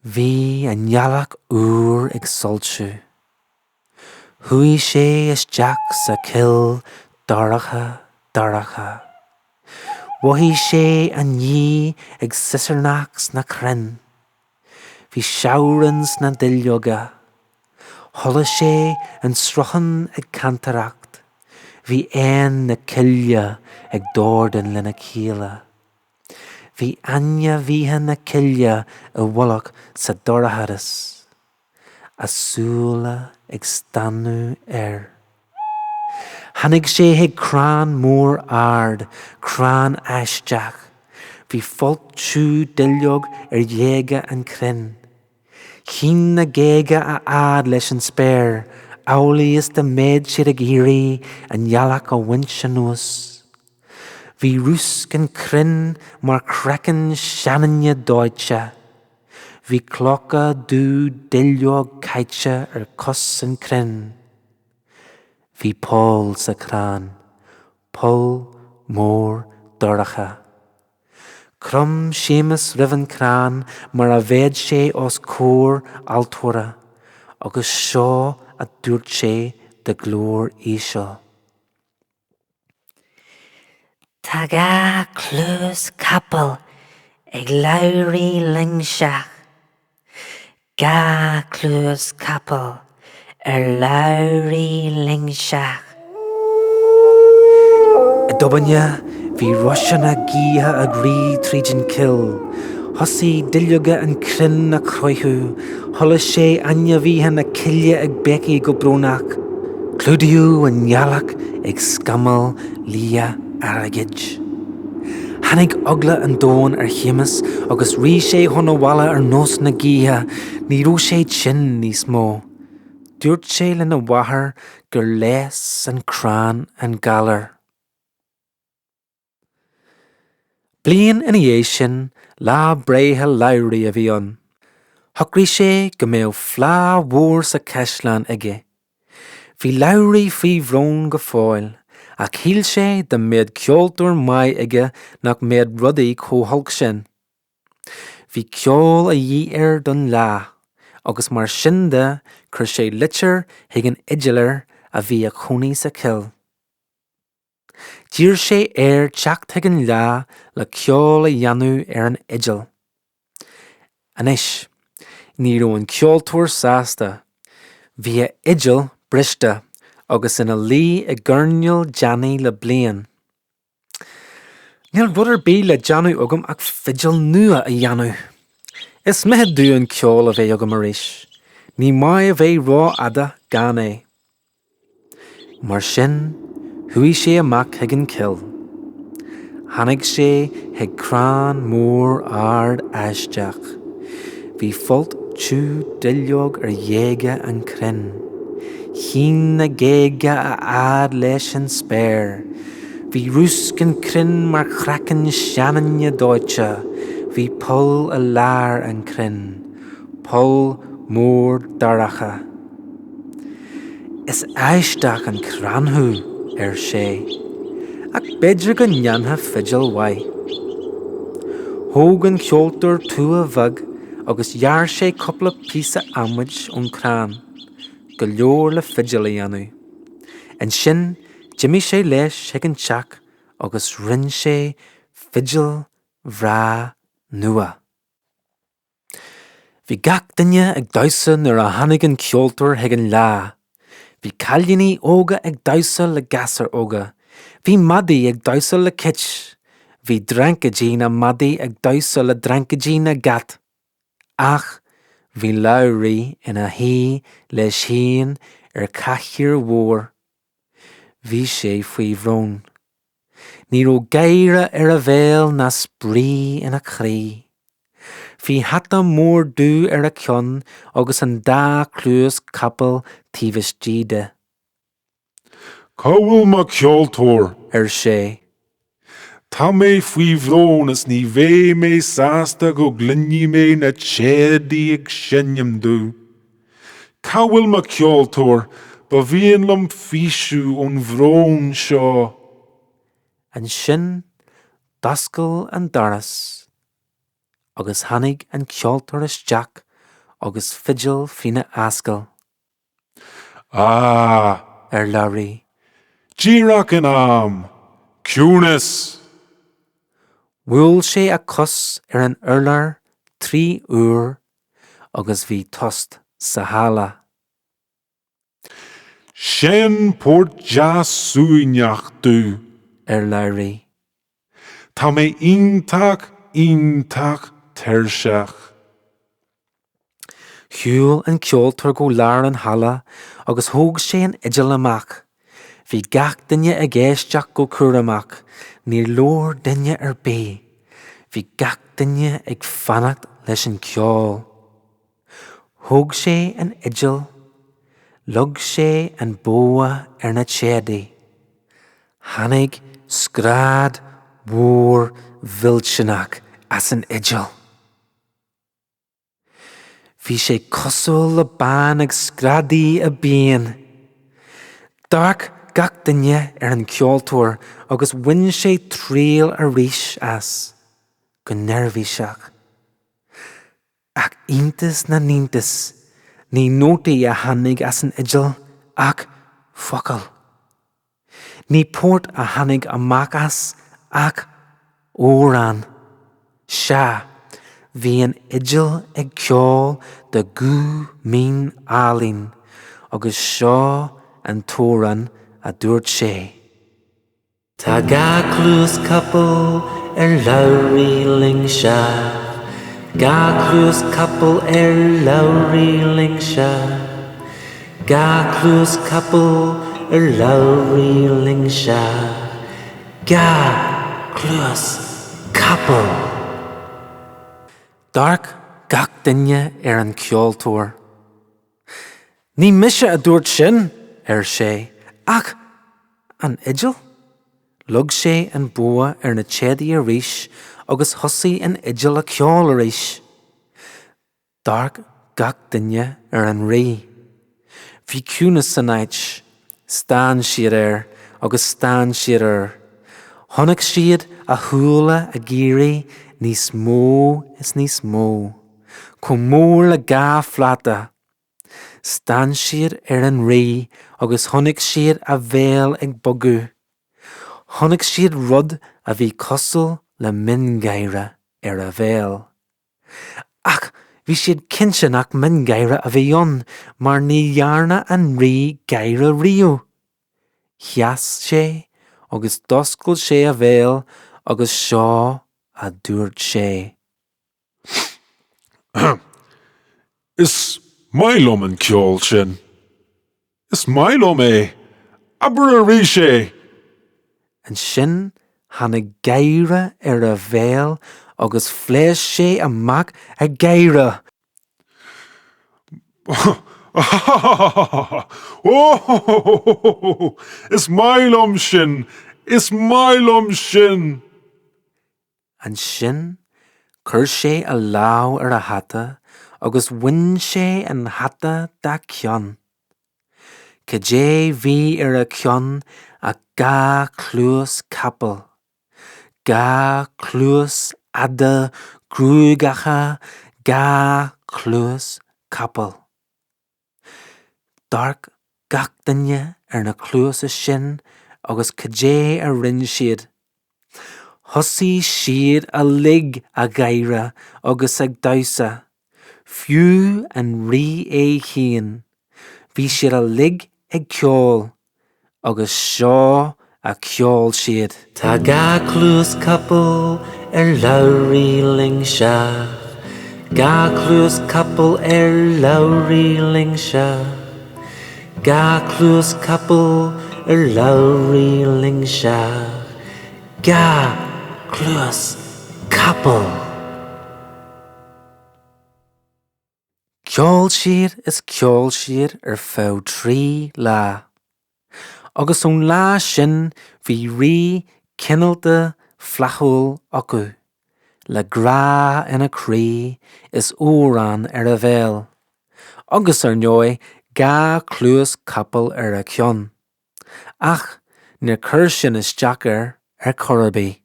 Bhí an ghealach úr ag soilsiú. Chuaigh sé isteach sa chill dorcha, dorcha. Mhothaigh sé an ghaoth ag siosarnach sna crainn. Bhí seabhran sna duilleoga. Chuala sé an sruthán ag cantaireacht. Bhí éin na cille ag dordán lena chéile. Bhí ainmhithe na cille i bhfolach sa dorchadas, a súile ag stánadh air. Tháinig sé chuig crann mór ard, crann aisteach. Bhí folt tiubh duilleog ar ghéaga an chrainn. Shín na géaga a fhad leis an spéir, amhlaidh is dá mbeadh siad ag iarraidh an ghealach a bhaint anuas. Bhí rúsc an chrainn mar chraiceann seanduine dóite. Bhí clocha dubh duilleog caite ar chos an chrainn. Bhí poll sa chrann, poll mór dorcha. Chrom Séamus roimh an chrann mar a bheadh sé os comhair altóra agus seo a dúirt sé de ghlór íseal. Tá gach cluas capaill ag Labhraí Loingseach, Gach cluas capaill ar Labhraí Loingseach. I dtobainne, bhí roiseanna gaoithe ag rith tríd an chill. Thosaigh duilleoga an chrainn a chroitheadh. Chuala sé ainmhithe na cille ag béicigh go brónach. Clúdaíodh an ghealach ag scamaill liatha airgid. Tháinig eagla an domhain ar Shéamus agus rith sé chun an bhaile ar nós na gaoithe. Ní raibh sé tinn níos mó. Dúirt sé lena mháthair gur leigheas an crann an galar. Bliain ina dhiaidh sin, lá breithe Labhraí a bhí ann. Shocraigh sé go mbeadh fleá mhór sa chaisleán aige. Bhí Labhraí faoi bhrón go fóill, ach shíl sé dá mbeadh ceoltóir maith aige nach mbeadh rudaí chomh holc sin. Bhí ceol a dhíth air don fhleá, agus mar sin de chuir sé litir chuig an fhidiléir a bhí a chónaí sa chill. D'iarr sé air teacht chuig an fhleá le ceol a dhéanamh ar an fhidil. Anois, ní raibh an ceoltóir sásta. Bhí a fhidil briste agus ina luí i gcoirnéal deannaigh le bliain. Níl rud ar bith le déanamh agam ach fidil nua a dhéanamh. Is mithid domh an ceol a bheith agam arís. Ní maith a bheith rófhada gan é. Mar sin, chuaigh sé amach chuig an chill. Tháinig sé chuig crann mór ard aisteach. Bhí folt tiubh duilleog ar ghéaga an chrainn. Shín na géaga a fhad leis an spéir. Bhí rúsc an chrainn mar chraiceann seanduine dóite. Bhí poll i lár an chrainn, poll mór dorcha. Is aisteach an crann thú, ar sé, ach b'fhéidir go ndéanfá fidil mhaith. Thóg an ceoltóir tua bheag agus ghearr sé cúpla píosa adhmaid ón chrann, go leor le fidil a dhéanamh. Ansin d'imigh sé leis chuig an teach agus rinne sé fidil bhreá nua. Bhí gach duine ag damhsa nuair a tháinig an ceoltóir chuig an fhleá. Bhí cailíní óga ag damhsa le gasúir óga. Bhí madaí ag damhsa le cait. Bhí dreancaidí na madaí ag damhsa le dreancaidí na gcat. Ach bhí Labhraí ina shuí leis féin ar chathaoir mhór. Bhí sé faoi bhrón. Ní raibh gáire ar a bhéal ná spraoi ina chroí. Bhí hata mór dubh ar a cheann agus an dá chluas capaill taobh istigh de. Cá bhfuil mo cheoltóir? ar sé. Tá mé faoi bhrón is ní bheidh mé sásta go gcluinfidh mé na téadaí ag seinm domh. Cá bhfuil mo cheoltóir? Ba mhian liom faoiseamh ón bhrón seo. Ansin d'oscail an doras agus tháinig an ceoltóir isteach. agus fidil faoina ascaill. Ah! ar Labhraí. Díreach in am! Ciúnas! Bhuail sé a chos ar an urlár 3 uair agus bhí tost sa halla. Seinn port deas suaimhneach domh. ar Labhraí. Tá mé iontach, iontach tuirseach. Shiúil an ceoltóir go lár an halla agus thóg sé an fhidil amach. Bhí gach duine ag éisteacht go cúramach, níor labhair duine ar bith. Bhí gach duine ag fanacht leis an ceol. Thóg sé an fhidil, leag sé an bogha ar na téadaí. Tháinig scread mhór mhillteanach as an fhidil. Bhí sé cosúil le bean ag screadaigh i bpian. D'amharc gach duine ar an ceoltóir agus bhain sé triail arís as, go neirbhíseach. Ach iontas na n-iontas, ní nótaí a tháinig as an fhidil ach focail. Ní port a tháinig amach as ach amhrán. Sea, bhí an fhidil ag ceol de ghuth mín álainn agus seo an t-amhrán a dúirt sé. Tá gá cluas capall ar Labhraí Loingseach, Gá cluas capall ar Labhraí Loingseach, Gá cluas capall ar Labhraí Loingseach, Gá cluas capall. D'amharc gach duine ar an ceoltóir. Ní mise a dúirt sin, ar sé, ach an fhidil? Leag sé an bogha ar na téadaí arís agus thosaigh an fhidil a ceol arís. D'amharc gach duine ar an rí. Bhí ciúnas san áit. Stán siad air agus stán siad air. Chonaic siad a shúile ag éirí níos mó is níos mó, chomh mór le gá phláta. Stán siad ar an rí agus chonaic siad a bhéal ag bogadh. Chonaic siad rud a bhí cosúil le miongháire ar a bhéal. Ach bhí siad cinnte nach miongháire a bhí ann mar ní dhearna an rí gáire riamh. Sheas sé agus d'oscail sé a bhéal agus seo a dúirt sé. Is maith liom an ceol sin. Is maith liom é. Abair arís é! Ansin tháinig gáire ar a bhéal agus phléasc sé amach ag gáire. Is maith liom sin! Is maith liom sin! Ansin chuir sé a lámh ar a hata agus bhain sé an hata dá cheann. Cad é bhí ar a cheann ach gá chluas capaill. Gá chluas fhada ghruagacha, gá chluas capaill. D'amharc gach duine ar na cluasa sin agus cad é a rinne siad? Thosaigh siad uilig ag gáire agus ag damhsa, fiú an rí é féin. Bhí siad uilig ag ceol Agus seo a cheol siad. Tá gá cluas capall ar Labhraí Loingseach, Gá cluas capall ar Labhraí Loingseach, Gá cluas capall ar Labhraí Loingseach, Gá cluas capall. Cheol siad is cheol siad ar feadh 3 lá. Agus ón lá sin bhí rí cineálta flaithiúil acu, le grá ina chroí is amhrán ar a bhéal, agus ar ndóigh gá cluas capaill ar a cheann. Ach níor chuir sin isteach air ar chor ar bith.